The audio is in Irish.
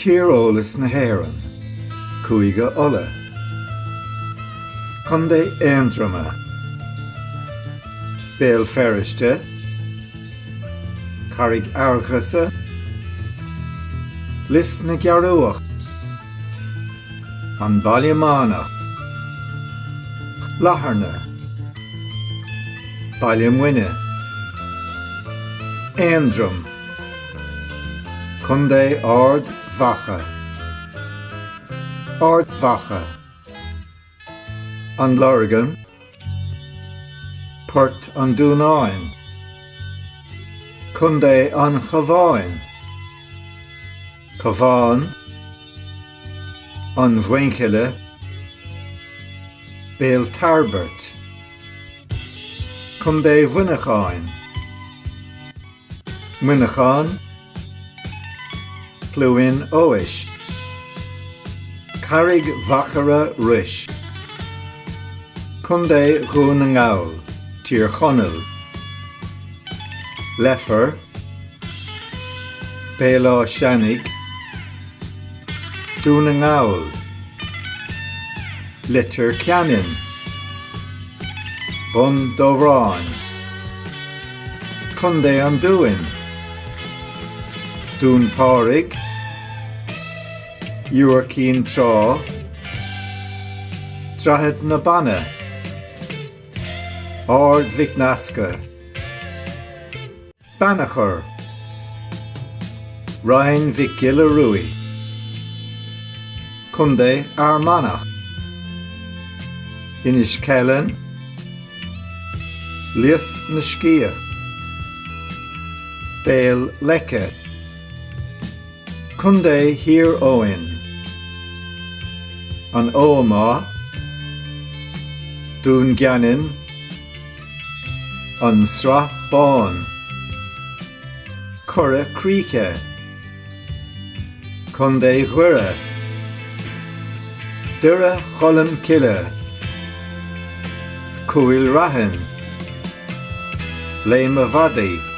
Tíreolas na hÉireann, Cúige Uladh, Contae Aontroma, Béal Feirste, Carraig Fhearghasa, Lios na gCearrbhach, An Baile Meánach, Latharna, Baile Muine, Aontroim, Contae Ard Mhacha, Ard Mhacha, An Lorgain, Port an Dúnáin, Contae an Chabháin, Cabhán, An Mhuinchille, Béal Tairbirt, Contae Mhuineacháin, Muineachán, Cluain Eois, Carraig Mhachaire Rois, Contae Dhún na nGall, Tír Chonaill, Leifear, Béal Átha Seanaidh, Dún na nGall, Leitir Ceanainn, Bun Dobhráin, Contae an Dúin, Dún Pádraig, Iúr Cinn Trá, Droichead na Banna, Ard Mhic Nasca. Beannchar, Rinn Mhic Giolla Ruaidh, Contae Fhear Manach, Inis Ceithleann, Lios na Sciath, Béal Leice, Contae Thír Eoghain, An Ómaigh, Dún Geanainn, An Srath Bán, Cora Críche, Contae Dhoire, Doire Cholm Cille, Cúil Raithin, Léim a' Mhadaidh.